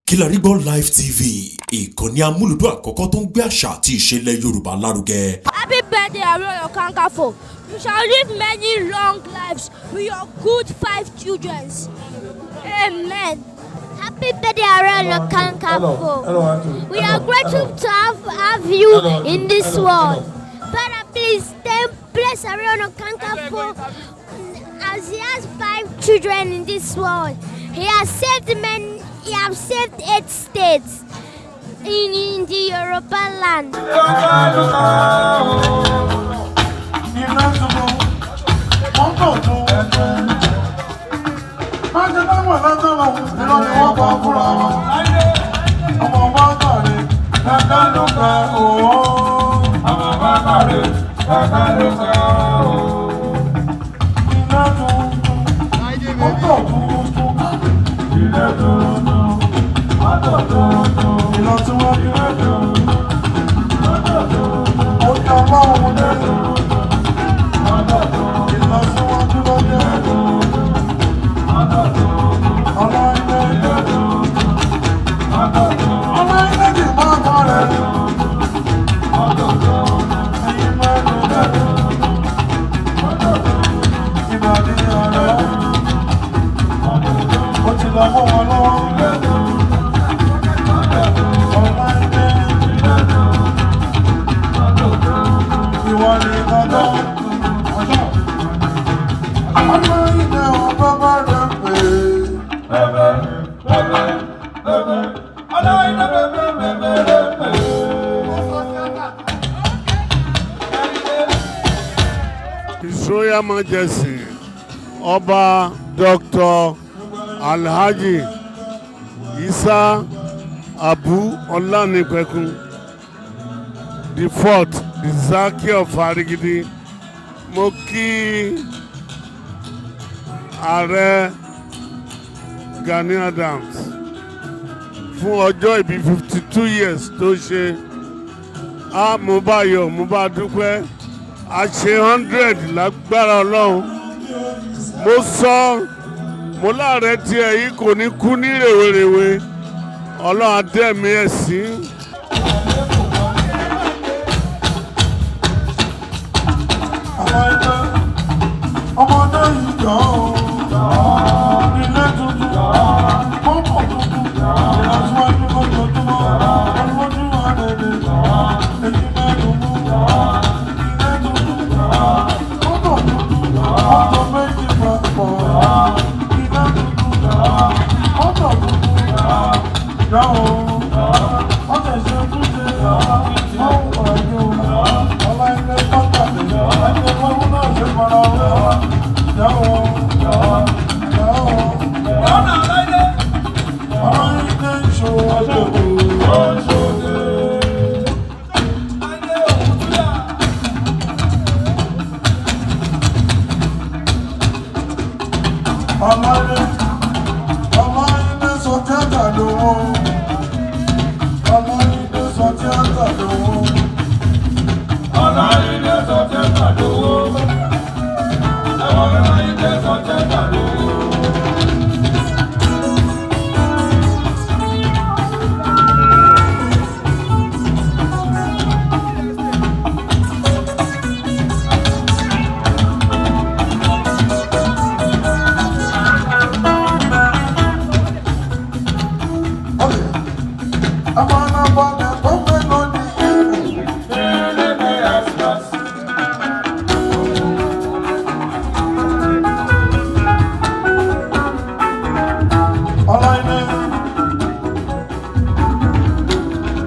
Kilarigbo Live TV, ìkànnì amúlùdún àkọ́kọ́ tó ń gbé àṣà àti ìṣẹ̀lẹ̀ Yorùbá lárugẹ. Happy birthday, Ààrẹ Ọ̀nà Kakanfò. You shall live many long lives with your good five children. Amen. Happy birthday, Ààrẹ Ọ̀nà Kakanfò. We are grateful to have you in this world. Father, please bless Ààrẹ Ọ̀nà Kakanfò as he has five children in this world. He has saved many, he has saved eight states in the Yoruba land. Ilé tuntun, mọ́tò tuntun. Má ṣe dáhùn lọ́sọ̀rọ̀, irọ́ ni wọ́n pa fúnra wọn. Ọmọ bá kàrí, kẹ̀kẹ́ ló kẹ́ òó. Ọmọ bá kàrí, kẹ̀kẹ́ ló kẹ́ òó. Ilé tuntun, mọ́tò tuntun. Ilé tuntun, mọ́tò tuntun. Ìlọsíwájú tuntun, mọ́tò tuntun. Ó jọ ọlọ́run dé. Ìlọsíwájú ló dé. Ọláìdé. Ọláìdé kì í máa kọ́ rẹ̀. Ẹyin mẹ́rin lẹ́nu. Ìbàdí ọ̀rẹ́. Ó ti lọ mọ́ wọn lọ́wọ́. Ọláìdé. Ìwọ ni dandan. Ọláìdé ò bàbá rẹ̀ pé. Bẹ́ẹ̀ bẹ́ẹ̀ bẹ́ẹ̀ Ọláìdé bẹ́ẹ̀ bẹ́ẹ̀ bẹ́ẹ̀ bẹ́ẹ̀. His Royal Majesty Ọba Dr. Alhaji Isa Abu Olanipekun the fourth, the Zaki of Arigidi. Mo kí Ààrẹ Gani Adams fún ọjọ́ ìbí 52 years tó ṣe á. Mo bá yọ̀, mo bá dúpẹ́, a ṣe 100 lágbára Ọlọ́run. Mo sọ mo láàrẹ tiẹ̀ yìí kò ní kú ní rèwerèwe. Ọlọ́run á dẹ̀mí ẹ̀ sí. Ọláìdé, ọmọdé yìí jọ ọ́, ilé tuntun, mọ́tò tuntun, ìlọsíwájú lójoojúmọ́, olùwọ́jú àdèdè, èyí mẹ́rin mú, ilé tuntun, mọ́tò tuntun, mọ́tò méjì papọ̀, ilé tuntun, mọ́tò tuntun, yà ó, wọ́n tẹ̀sẹ̀ túnṣe, wọ́n wà ní o, Ọláìdé pàtàkì, ẹni wọ́n náà ṣe fara wé, yà ó, yà ó. Ọláìdé ń ṣòwò. Ọláìdé, Ọláìdé sọ tíátà lówó. Ọláìdé sọ tíátà lówó. Ọláìdé sọ tíátà lówó. Ẹ̀wọ̀n Ọláìdé sọ tíátà lówó. Amanabalẹ̀ tó mélòó ní ìlú. Ilé Express. Ọláìdé.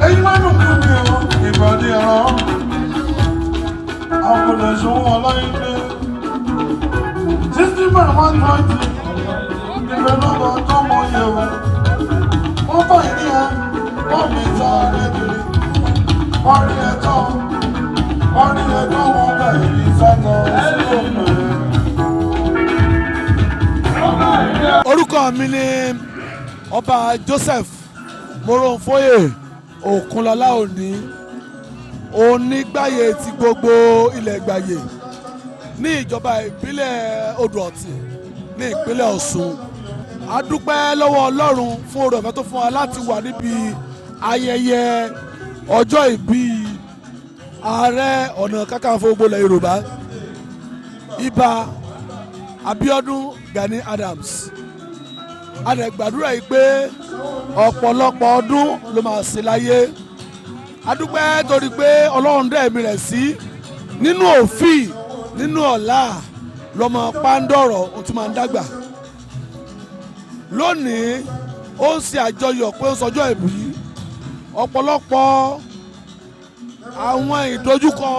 Èyí máa ń kú mi o, ìbàdí ẹ̀rọ. Àpòlẹ̀sùn Ọláìdé. 60 by 120. Ìfẹ́ lọ́dọ̀ tó mọ iye o. Wọ́n bá ìní ẹ, wọ́n mi sáré kiri. Wọ́n rí ẹ tán, wọ́n rí ẹ tán, wọ́n bẹ̀ yí sátọ̀ sí òpè. Orúkọ mi ni Ọba Joseph Moronfoye Òkunlọ́lá Òní, onígbàyè ti gbogbo ilẹ̀ Gbàyè ní ìjọba ìbílẹ̀ Odò Ọ̀tìn ní ìpínlẹ̀ Ọ̀ṣun. A dúpẹ́ lọ́wọ́ Ọlọ́run fún oore ọ̀fẹ́ tó fún wa láti wà níbi ayẹyẹ ọjọ́ ìbí Ààrẹ Ọ̀nà Kakanfò gbogbo ilẹ̀ Yorùbá, Ibà Abíọ́dún Gani Adams. A dẹ̀ gbàdúrà yìí pé ọ̀pọ̀lọpọ̀ ọdún ló máa ṣe láyé. A dúpẹ́ torí pé Ọlọ́run dá ẹ̀mí rẹ̀ sí nínú òfin nínú ọ̀la lọ́mọ pàǹdọ̀rọ̀ ó tún máa ń dàgbà. Lónìí, ó ń ṣe àjọyọ̀ pé ó ń sọjọ́ ìbí. Ọ̀pọ̀lọpọ̀ àwọn ìdojúkọ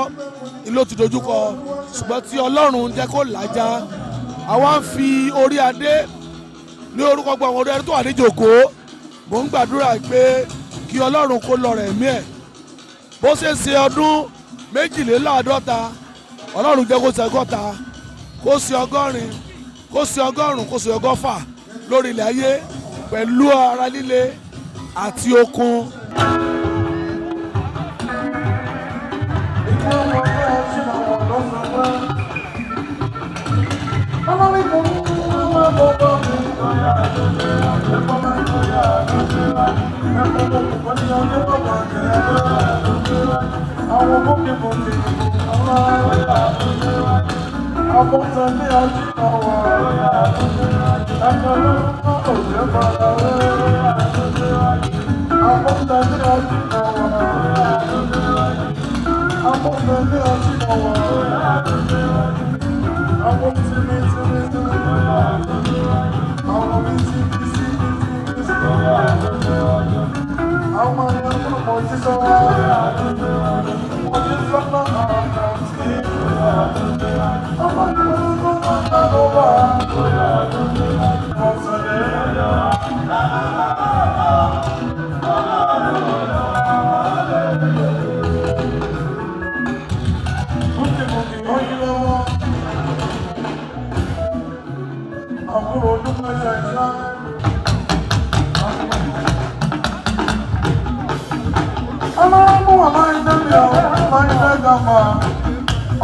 ló ti dojúkọ, ṣùgbọ́n tí Ọlọ́run jẹ́ kó làájá. Àwa ń fi orí adé ní orúkọ gbogbo àwọn orí adé tó wà níjòkó. Mò ń gbàdúrà pé kí Ọlọ́run kó lọ rẹ̀ mí ẹ̀. Bó ṣe ń ṣe ọdún 52, Ọlọ́run jẹ́ kó ṣe 60, kó ṣe 80, kó ṣe 100, kó ṣe 120 lórí ilẹ̀ ayé pẹ̀lú ara líle àti okun. Àbúrò olúmọ̀ṣẹ́ ìṣá. Ọlọ́run ọláìdé mi ò ọláìdé gàmà.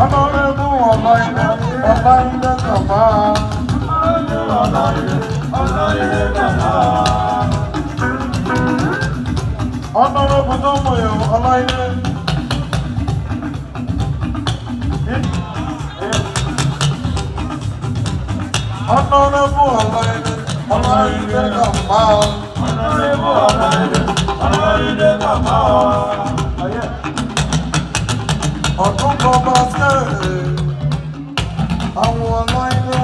Ọlọ́run ọláìdé ọláìdé gàmà. Ọlọ́run tó mọ̀ yẹn ọláìdé. Ọlọ́run ọláìdé ọláìdé gàmà. Ọ̀nàrẹ́bù ọ̀nàrẹ́bù ọ̀nàrẹ́bù gàmà. Ọdún kan bá sẹ́rẹ̀ àwọn ọláìlé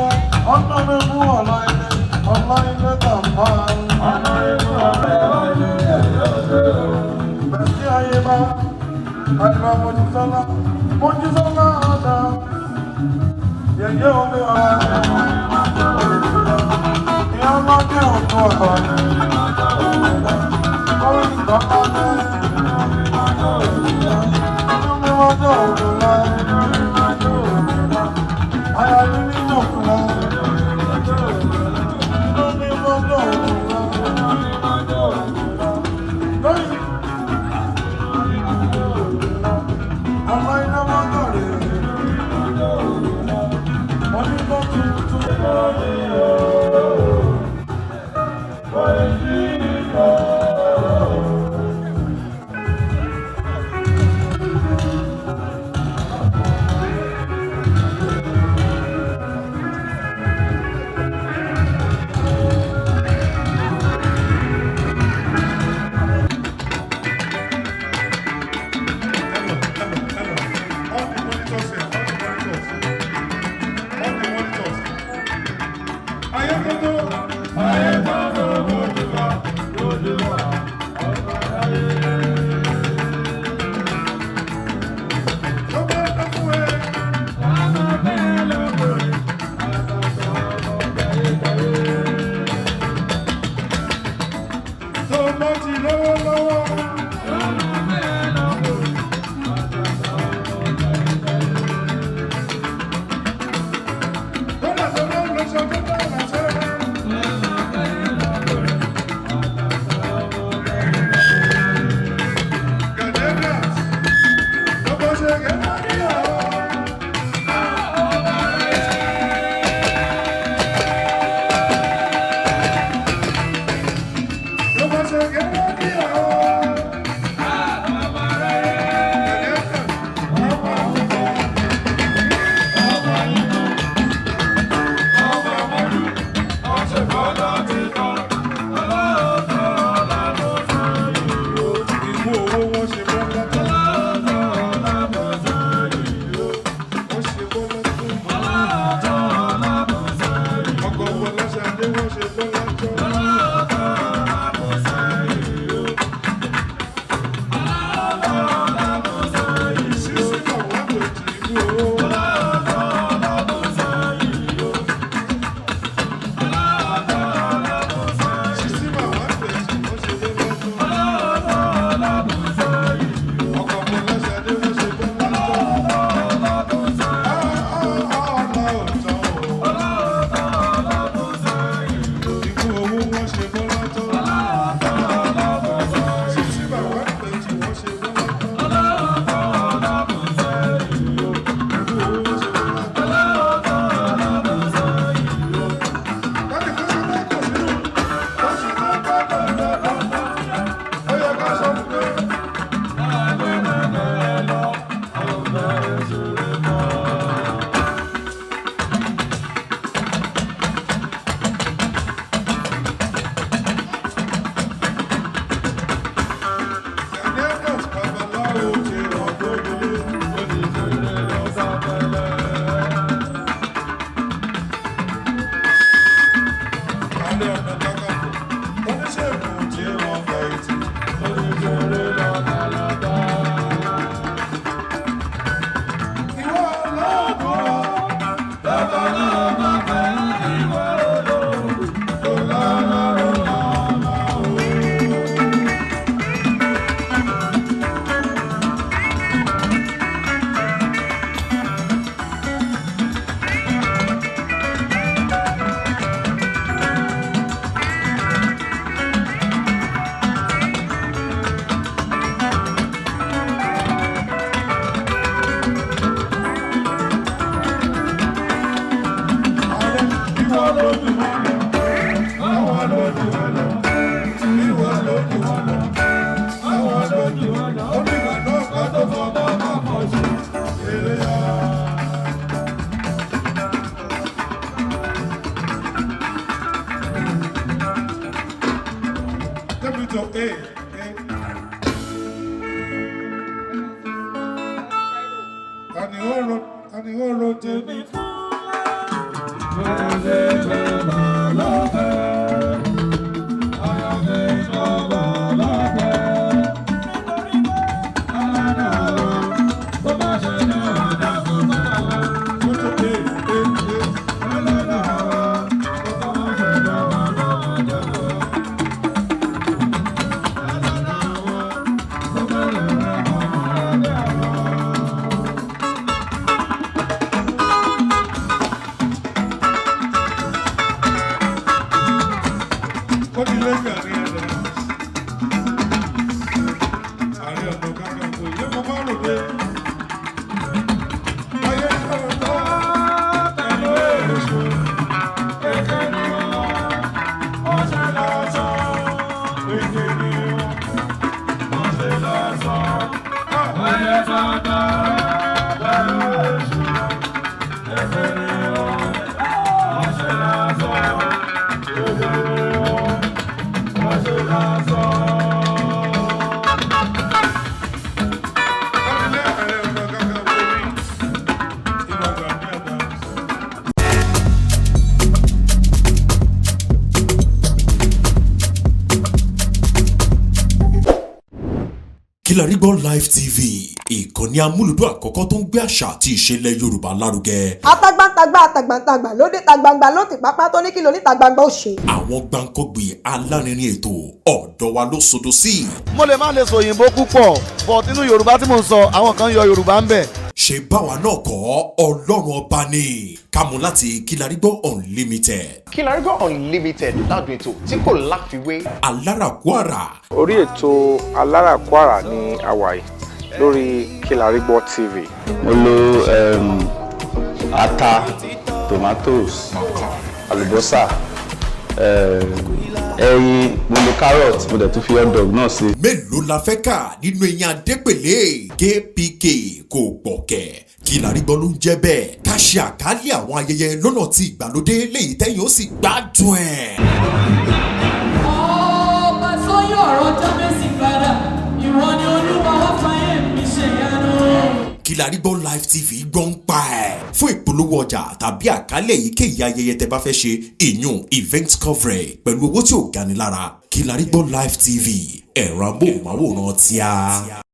ọ̀nàrẹ́bù ọláìlé ọláìlé gàmà. Ọ̀nàrẹ́bù ọ̀nàrẹ́bù Bẹ̀sí ayé bá àyíbá Mojísọ́lá Mojísọ́lá ọ̀dà yẹ̀yẹ́ omi ọ̀la ìyá ọlọ́dẹ ọ̀tún ọ̀tọ̀ kọ́rin ìgbàlódé inú mi wájú òkú lọ àyà mi nínú òkú lọ inú mi wájú òkú lọ lórí. Ọmọ iná mọ́tò rè é. Onígbọ́ tuntun. All the monitors here, all the monitors. All the monitors. Ayétoto. Ayétoto mojúbà mojúbà ọba ayé. Tó bá tán fún ẹ. Ọmọ bẹ́ẹ̀ lọ́kùnrin, àtàtà ọmọ jayéjayé. Tó bá ti lówó lọ́wọ́. Ọmọ bẹ́ẹ̀ lọ́kùnrin, àtàtà ọmọ jayéjayé. Kódà tó bá ń lọṣọ tó dára ṣẹ́. Ọmọ bẹ́ẹ̀ lọ́kùnrin, àtàtà ọmọ jayéjayé. Gàdẹ́gàs. Tó bá ṣe gẹ́gẹ́ bí àwọn. Ọba ayé. Kilarigbo Live TV, ìkànnì amúlùdún àkọ́kọ́ tó ń gbé àṣà àti ìṣẹ̀lẹ̀ Yorùbá lárugẹ. Atagbantagba atagbantagba lóde tagbangba ló ti pápá tó ní kí lóní tagbangba ó ṣe. Àwọn gbàǹkọ́gbìn alárinrin ètò ọ̀dọ́ wa ló sodo sí. Mo lè má lè sọ òyìnbó púpọ̀, but inú Yorùbá tí mò ń sọ, àwọn kan yọ Yorùbá ń bẹ̀. Ṣe báwa náà kọ́, Ọlọ́run Ọba ni kámú láti Kilarigbo Unlimited. Kilarigbo Unlimited ládùn ètò tí kò láfiwé. Alárakúàrà. Orí ètò Alárakúàrà ní àwàyè lórí Kilarigbo TV. Mo lo ata, tomatoes, àlùbọ́sà. Ẹyin, mo lo carrot, mo dẹ̀ tún fi hot dog náà sí. Mélòó la fẹ́ kà nínú eyín Adépèlé? KPK kò gbọ̀kẹ̀. Kí la rí gbọ́ ló ń jẹ́ bẹ́ẹ̀. Ká ṣe àkálẹ̀ àwọn ayẹyẹ lọ́nà tí ìgbàlódé léyìí tẹ́yìn ó sì gbádùn ẹ̀. Ọba tó yọ ọ̀rọ̀ Jábésì padà, ìwọ ni Olúwa, wá fàyè mi ṣe ìyanu. Kí la rí gbọ́ Live TV gbọ́ ń pa ẹ̀. Fún ìpolówó ọjà tàbí àkálẹ̀ èyíkéyìí ayẹyẹ tẹ bá fẹ́ ṣe, ìyún event coverage, pẹ̀lú owó tí ò gani lára, Kí la rí gbọ́ Live TV, ẹ̀rọ amóhùnmáwòrán tíá.